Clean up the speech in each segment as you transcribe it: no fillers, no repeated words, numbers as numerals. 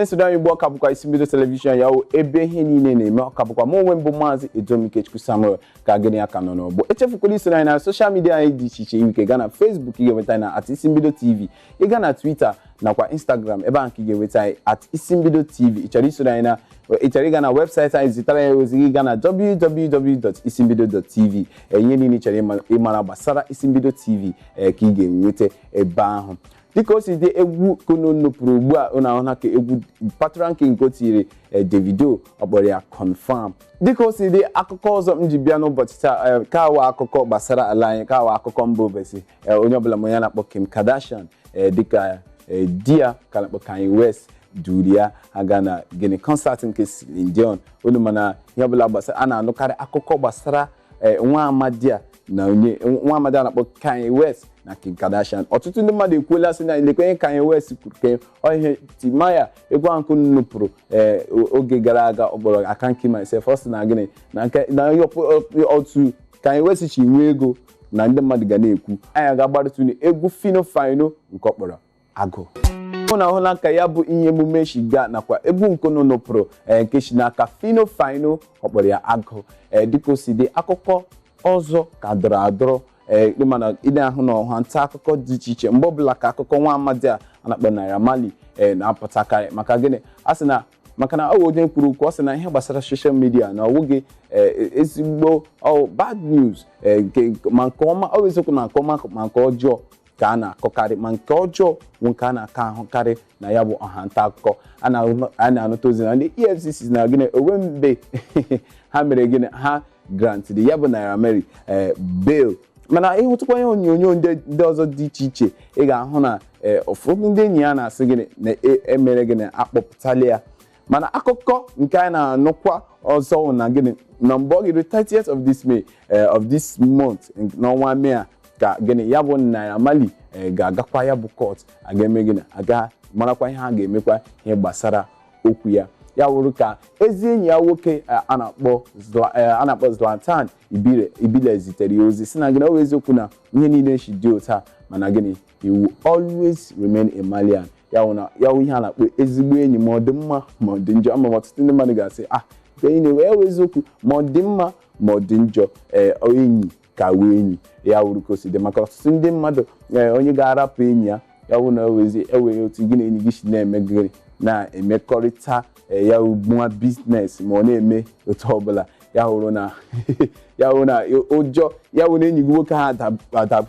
Na-esoro anyị ugbu a ka bụkwa Isi Mbido Television ya wụ ebe ihe niile na-eme. Ọ ka bụkwa mụ onwe mbụ, Maazị Edomikechukwu Samuel, ka gịnị ya ka nọ n'ọgbọ. Echefukwala isoro anyị na social media anyị dị iche iche. Ike gaa na Facebook, ị ga-enweta anyị na @IsiMbidoTV. Ị gaa na Twitter nakwa Instagram, ebe ahụ ka ị ga-enweta anyị, @IsiMbidoTV. Ị chọrọ isoro anyị na ị chọrọ ịga na webụsaịtị anyị zitere ya ozi gị, gaa na www.isimbido.tv. Ihe niile ị chọrọ ịmara gbasara Isi Mbido TV ka ị ga-enweta ebe ahụ. Dịka o si dị, egwu kono nupụrụ ugbu a, unu ahụ na ka egwu Patoranking nke o tinyere Davido, ọ kpọrọ ya "Confirm". Dịka o si dị, akụkọ ọzọ m ji bịa n'ụbọchị taa ka awa akụkọ gbasara ala anyị, ka awa akụkọ mba ofesi. Onye ọbụla ma onye na-akpọ Kim Kardashian, dịka di ya ka na-akpọ Kanye West duru ya aga na gịnị, concert nke Celine Dion. Unu mana ihe ọbụla gbasara a na-anụkarị akụkọ gbasara nwa amadi a na onye nwa amadi a na-akpọ Kanye West na Kim Kardashian. Ọtụtụ ndị mmadụ ekwuola sị na lekwa ihe Kanye West kwuru ka ọ ihe Timaya, egwu ahụ nupụrụ oge gara aga, ọ kpọrọ "I Can't Kill Myself". Ọ sị na gịnị, na nke na ihe otu Kanye West chi nwee ego na ndị mmadụ ga na-ekwu. Anyị ga-agbarịta unu egwu Phyno Fino nke ọ kpọrọ "Agụ". Hụ na ahụla ka ya bụ ihe emume shiga nakwa egwu nkono nụpụrụ nke si n'aka Phyno Fino, ọ kpọrọ ya "Agụ". Dịka o si dị, akụkọ ọzọ ka dọrọ adọrọ, mana ị na-ahụ na ọha nta akụkọ dị iche iche mgbe ọbụla ka akụkọ nwa amadi a na-akpọ Naira Marley na-apụtakarị. Maka gịnị? A sị na maka na ọ bụ onye kwuru okwu, ọ sị na ihe gbasara social media na ọwụghị ezigbo ọ bad news nke ma nke ọma. Ọ bụ eziokwu na nke ọma ma nke ọjọọ ka a na-akọkarị, ma nke ọjọọ bụ nke a na-akọ ahụkarị na ya bụ ọha nta akụkọ. A na-anụta ozi na ndị EFCC na gịnị, onwe mgbe ha mere gịnị, ha grantịrị ya bụ Naira Marley bail. Mana ịhụtụkwa ihe onyonyo ndị ọzọ dị iche iche, ị ga-ahụ na ụfọdụ ndị enyi ya na-asị gịnị, na emere gịnị, akpọpụtala ya. Mana akụkọ nke anyị na-anụkwa ọzọ na gịnị, na mgbe ọ ga-eru 30th of this May, of this month, n'ọnwa Mee a, ka gịnị, ya bụ Naira Marley ga-agakwa ya bụ court, aga eme gịnị, aga marakwa ihe a ga-emekwa ihe gbasara okwu ya. Ya wụrụ ka ezi enyi ya nwoke a na-akpọ Zlatan Ibile zitere ya ozi si na gịnị, ọ bụ eziokwu na ihe niile si dị otu a, mana gịnị, he will always remain a Marlian. Ya wụ na ya wụ ihe a na-akpọ ezigbo enyi, ma ọ dị mma ma ọ dị njọ. Ama m ọtụtụ ndị mmadụ ga-asị, ah, nke enyi na-ewe ya wụ eziokwu, ma ọ dị mma ma ọ dị njọ, enyi ka wee enyi. Ya wụrụ ka o si dị maka ọtụtụ ndị mmadụ, onye ga-arapụ enyi ya, ya wụ na ewezi enweghị otu gị na enyi gị si na-eme gịnị, na-emekọrịta, ya nwa business ma ọ na-eme otu ọbụla, ya hụrụ na ụjọ ya wụ na enyi gị nwoke ha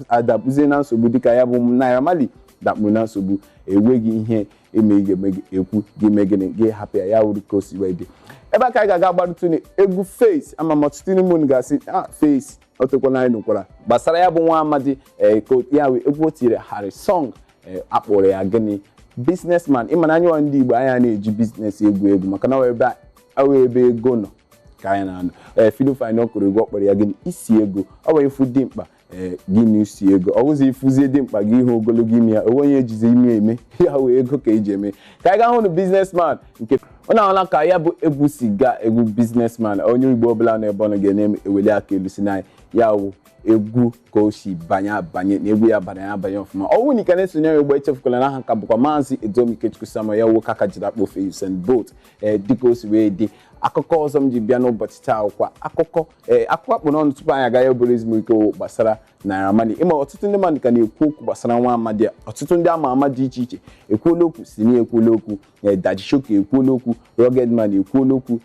adapụzie na nsogbu, dịka ya bụ Naira Marley dakpuru na nsogbu, enweghị ihe eme ị ga-eme ekwu gị mee gịnị, gị hapụ ya. Ya wụrụ ka o si wee dị. Ebe a ka anyị ga-aga gbarụtụ egwu Faze. Ama m ọtụtụ n'ime unu ga-asị, ah, Faze, o tekwana anyị nụkwara gbasara ya bụ nwa amadi. Ka ya wee egwu o tiri Harrysong, akpọrọ ya gịnị, "Businessman". Ịma na anyị ndị Igbo, anyị na-eji business egwu egwu, maka na ọ ebe ego nọ ka anyị na-anọ. Phyno Fino kụrụ egwu, ọ kpọrọ ya gịnị, "Isi ego". Ọ bụ ifu dị mkpa, gịnị, isi ego. Ọ bụzi ifuzie dị mkpa gị ihe ogologo imi ya onwe onye ejizi imi eme ya wee ego ka eji eme. Ka anyị gaa hụ na "Businessman" nke ọ na-ahụla ka ya bụ egwu si gaa. Egwu "Businessman", onye Igbo ọbụla nọ ebe ọ nọ ga na-eweli aka elu si na ya wụ egwu ka o si banye abanye, na egwu ya banye abanye ọfụma. Ọ bụrụ na ị ka na-esonye anyị ugbo, echefukwala na aha ka bụkwa Maazị Edomikechukwu Samuel, ya nwoke aka jiri akpọ ofe Usain Bolt. Dịka o si wee dị, akụkọ ọzọ m ji bịa n'ụbọchị taa kwa akụkọ akụkọ akpụ n'ọnụ tupu anyị agaghị obere ezumike gbasara Naira Marley. Ịma ọtụtụ ndị mmadụ ka na-ekwu okwu gbasara nwa amadi a. Ọtụtụ ndị ama ama dị iche iche ekwuola okwu, Simi ekwuola okwu, Daddy Showkey ekwuola okwu, Rugged Man ekwuola okwu,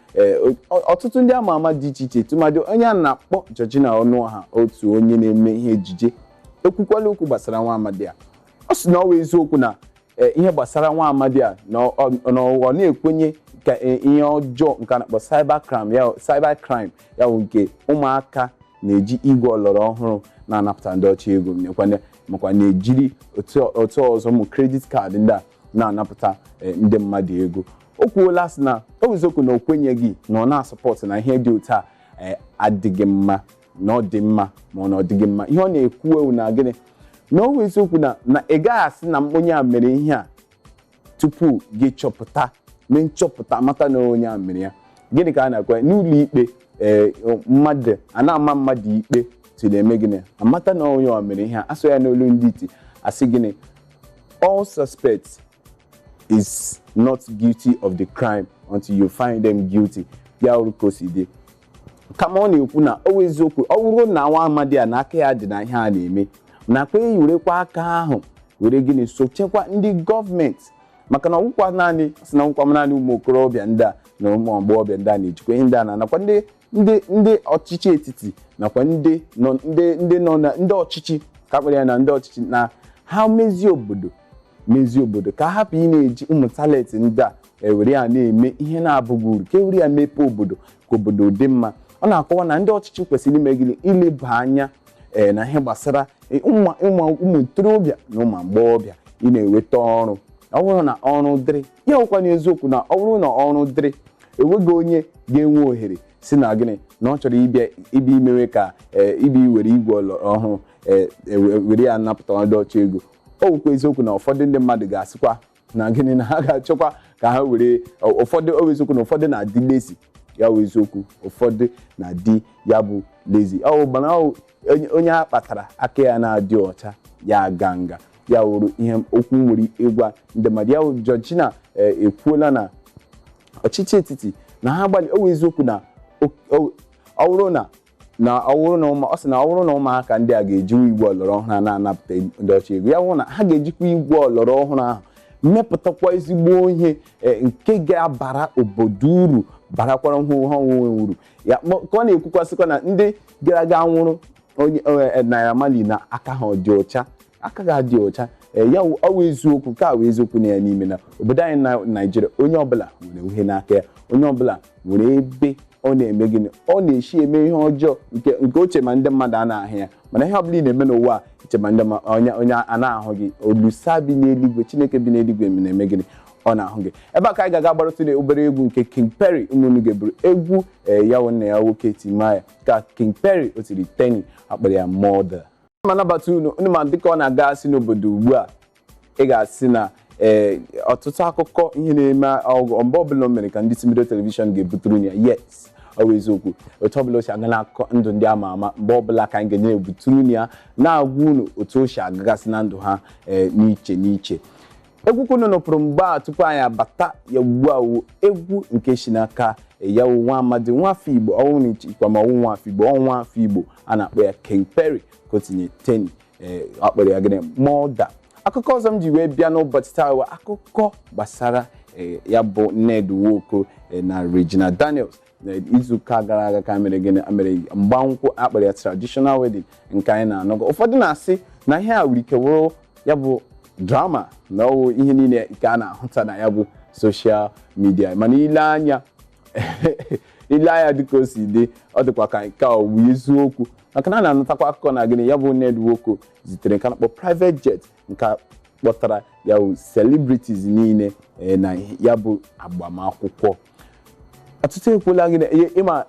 ọtụtụ ndị ama ama dị iche iche, tụmadị onye a na-akpọ Georgina Ọnụọha, otu onye na-eme ihe ejije, ekwukwala okwu gbasara nwa amadi a. Ọ sị na ọ bụ eziokwu na ihe gbasara nwa amadi a na ọ na-ekwenye ka ihe ọjọọ nke a na-akpọ cyber crime, ya cyber crime, ya bụ nke ụmụaka na-eji igwe ọlọrọ ọhụrụ na-anapụta ndị ọcha ego, makwa na-ejiri otu ọzọ ụmụ credit card ndị a na-anapụta ndị mmadụ ego. O kwuola sị na o eziokwu na o kwenyeghị na ọ na-asupport na ihe dị otu a adịghị mma, na ọ dị mma ma ọ na ọ dịghị mma. Ihe ọ na-ekwu ewu na gịnị, na ọ bụ eziokwu na ị gaghị asị na onye a mere ihe a tupu gị chọpụta, mee nchọpụta, mata na onye a mere ya. Gịnị ka a na-akwa n'ụlọ ikpe? Mmadụ a na-ama mmadụ ikpe tụrụ eme gịnị, amata na onye a mere ihe a. Asụ ya n'olu ndị iti, asị gịnị, all suspects Is not guilty of the crime until you find them guilty. Ya wụrụ ka o si dị. Kama ọ na-ekwu na ọ wụ eziokwu, ọ bụrụ na nwa amadi a na aka ya dị na ihe a na-eme, nakwa ewerekwa aka ahụ were gịnị sochekwa ndị gọọmenti, maka na ọgwụkwa naanị sị na ọgwụkwa naanị ụmụ okorobịa ndị a na ụmụ agbọghọbịa ndị a na-ejikwa ihe ndị a na nakwa ndị ọchịchị etiti, nakwa ndị nọ ndị nọ na ndị ọchịchị ka kpere ya na ndị ọchịchị na ha mezie obodo ka a hapụ ị na-eji ụmụ talent ndị a ewere ya na-eme ihe na-abụghị uru, ka ewere ya mepee obodo, ka obodo dị mma. Ọ na-akọwa na ndị ọchịchị kwesịrị ime gịnị? Ileba anya na ihe gbasara ụmụ ntorobịa na ụmụ agbọghọbịa ị na-enweta ọrụ. Ọ bụrụ na ọrụ dịrị ya, nwekwa n'eziokwu na ọ bụrụ na ọrụ dịrị, enweghị onye ga-enwe ohere si na gịnị na ọ chọrọ ịbịa imewe ka ịbịa iwere igwe ọlọrọ ọhụrụ were ya napụta ndị ọchụ ego. Ọ bụkwa eziokwu na ụfọdụ ndị mmadụ ga-asịkwa na gịnị na ha ga-achọkwa ka ha were ụfọdụ. Ọ bụ eziokwu na ụfọdụ na-adị lazy. Ya bụ eziokwu, ụfọdụ na-adị ya bụ lazy. Ọ bụ mana ọ onye a kpatara aka ya na-adị ọcha, ya aga nga. Ya wụrụ ihe okwu nwere ịgwa ndị mmadụ. Ya wụ Georgina ekwuola na ọchịchị etiti na ha gbalị. O eziokwu na ọ bụrụ na ọ bụrụ na ụmụ, ọ sị na ọ bụrụ na ụmụaka ndị a ga-ejiwa igwe ọlọrọ ọhụrụ a na-anapụta ndị ọcha ego, ya bụrụ na ha ga-ejikwa igwe ọlọrọ ọhụrụ ahụ mmepụtakwa ezigbo ihe nke ga-abara obodo uru, barakwara ha onwe uru ya. Ka ọ na-ekwukwasịkwa na ndị gara aga nwụrụ onye Naira Marley na aka ha ọ dị ọcha, aka ga-adị ọcha. Ya ọ wụ eziokwu ka wụ eziokwu na ya n'ime na obodo anyị na Naijiria, onye ọbụla nwere uhie n'aka ya, onye ọbụla nwere ebe ọ na-eme gịnị, ọ na-esi eme ihe ọjọọ nke oche ma ndị mmadụ a na-ahụ ya. Mana ihe ọbụla ị na-eme n'ụwa a, iche ma ndị onye a na-ahụ gị, olusa bi n'eluigwe, Chineke bi n'eluigwe na-eme gịnị? Ọ na-ahụ gị. Ebe a ka anyị ga-aga gbarụtụ obere egwu nke King Perry. Ụmụnnu ga-eburu egwu ya wụ nna ya nwoke Timaya ka King Perry o tiri Teni, akpọrọ ya Mother. Ma nabata unu unu ma dịka ọ na-agasị n'obodo ugbu a, ị ga-asị na ọtụtụ akụkọ ihe na-eme ọgụ mgbe ọbụla o mere ka ndị Timido Television ga-ebutere ya. Yes, ọ bụ eziokwu, otu ọbụla o si aga n'akụkọ ndụ ndị ama ama, mgbe ọbụla ka anyị ga na-ebutere ya, na-agwa unu otu o si agagasị na ndụ ha n'iche n'iche. Egwu unu nụpụrụ mgbe a tupu anyị abata ya ugbu a wụ egwu nke si n'aka ya wụ nwa amadi nwafọ Igbo, ọnwụ na ikwa ma ọwụ nwafọ Igbo, ọ nwafọ Igbo a na-akpọ ya King Perry, ka o tinye Teni, ọ kpọrọ ya gịnị? Mother. Akụkọ ọzọ m ji wee bịa n'ụbọchị taa bụ akụkọ gbasara ya bụ Ned Nwoko na Regina Daniels. Izuụka gara aga ka mere gịnị? Mere mgbankwụ akpọrọ ya traditional wedding nke anyị na-anọgọ. Ụfọdụ na-asị na ihe a nwere ike wụrụ ya bụ drama na ọwụ ihe niile nke a na-ahụta na ya bụ social media, mana ile anya dịka o si dị, ọ dịkwa ka nke a ọ bụ eziokwu, maka na a na-anụtakwa akụkọ na gịnị, ya bụ Ned Nwoko zitere nke a na-akpọ private jet nke kpọtara ya bụ celebrities niile na ya bụ agbamakwụkwọ. Ọtụtụ ekwuola gịnị ịma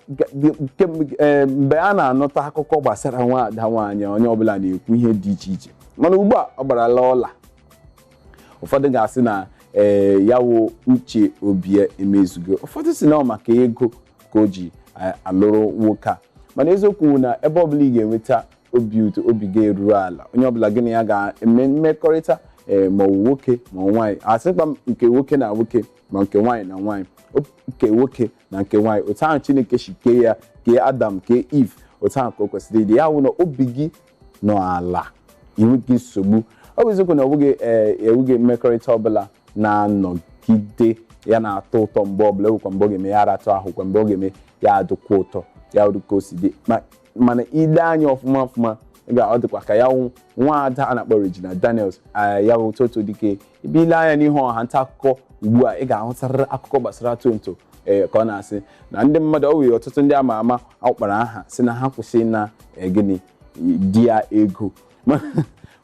mgbe a na-anụta akụkọ gbasara nwaada nwaanyị, onye ọbụla na-ekwu ihe dị iche iche, mana ugbu a ọ gbarala ọla. Ụfọdụ ga-asị na ya wụ uche obi emezugo, ụfọdụ si na ọ maka ego ka o ji alụrụ nwoke a. Mana eziokwu na ebe ọbụla ị ga-enweta obi ụtọ, obi ga-eru ala, onye ọbụla gị na ya ga-eme mmekọrịta, ma ọ bụ nwoke ma ọ nwaanyị, asịkwa m nke nwoke na nwoke ma nke nwaanyị na nwaanyị, nke nwoke na nke nwaanyị, otu ahụ Chineke si kee ya, kee Adam, kee Eve, otu ahụ ka o kwesịrị ịdị. Ya wụ na obi gị nọ ala, enweghị nsogbu. Ọ bụ eziokwu na ọ bụghị enweghị mmekọrịta ọbụla na-anọgide ya na-atọ ụtọ mgbe ọbụla. Ewekwa mgbe ọ ga-eme ya aratụ ahụ, kwa mgbe ọ ga-eme ya adịkwa ụtọ. Ya wụrụ ka o si dị. Mana ile anya ọfụma ọfụma, ga ọ dịkwa ka ya wụ nwaada a na-akpọ Regina Daniels, ya wụ Toto Dike. Ebe ile anya n'ihu ọha nta akụkọ ugbu a, ị ga-ahụtarịrị akụkọ gbasara Tonto, ka ọ na-asị na ndị mmadụ, ọ nwere ọtụtụ ndị ama ama akpọrọ aha si na ha kwụsị na gịnị di ya ego.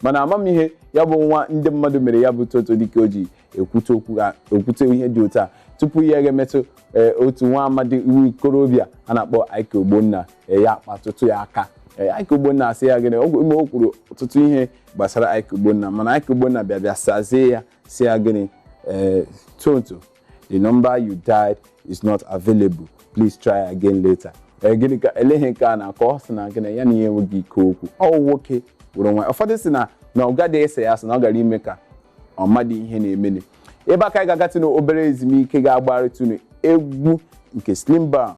Mana amamihe ya bụ nwa ndị mmadụ mere ya bụ Toto Dike o ji ekwute okwu, ekwute ihe dị otu a tupu ihe ga-emetụ otu nwa amadi iwu ikorobịa a na-akpọ Ike Ogbonna, ya akpatụtụ ya aka. Ike Ogbonna asị ya gịnị ime, o kwuru ọtụtụ ihe gbasara Ike Ogbonna, mana Ike Ogbonna bịa sazie ya, si ya gịnị? "Tonto, the number you dialed is not available. Please try again later." Gịnị ka eleghị nke a na-akọ? Ọ sị na gịnị, ya na ihe enweghị ike okwu. Ọ nwoke wụrụ nwa. Ụfọdụ si na ọ gaghị ese ya, sị na ọ gara ime ka ọ madị ihe na-emeni. Ebe aka anyị ga-agatụ n'obere ezumike, ga-agbarịtụnụ egwu nke Slim Bar.